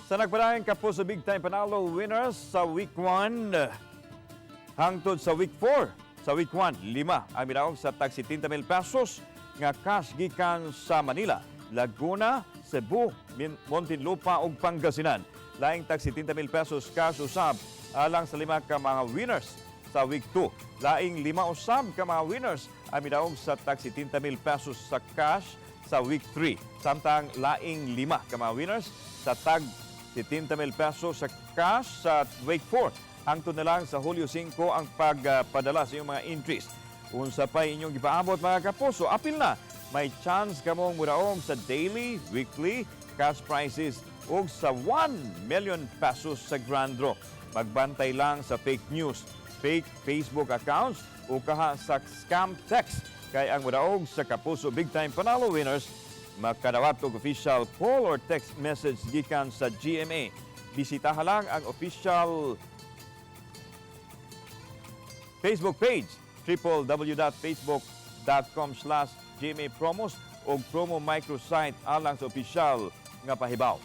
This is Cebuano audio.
Sa nagpadayon, Kapuso Big Time Panalo winners sa week 1 hangtod sa week 4. Sa week 1, lima ang midaog sa tag 70 mil pesos nga cash gikan sa Manila, Laguna, Cebu, Muntinlupa ug Pangasinan. Laing tag 70 mil pesos cash usab alang sa lima ka mga winners sa week 2. Laing lima usab ka mga winners ang midaog sa tag 70 mil pesos sa cash sa week 3. Samtang laing lima ka mga winners sa tag 70 mil pesos sa cash sa week 4. Hangtod na lang sa Hulyo 5 ang pagpadala sa inyong mga entries. Unsa pa'y inyong gipaabot, mga kapuso, apil na. May chance kamong mudaog sa daily, weekly cash prizes ug sa 1 million pesos sa grand draw. Magbantay lang sa fake news, fake Facebook accounts o kaha sa scam text kay ang mudaog sa Kapuso Big Time Panalo winners makadawat og official call or text message gikan sa GMA. Bisitaha lang ang official Facebook page, www.facebook.com/gmapromos o promo microsite alang sa opisyal nga pahibaw.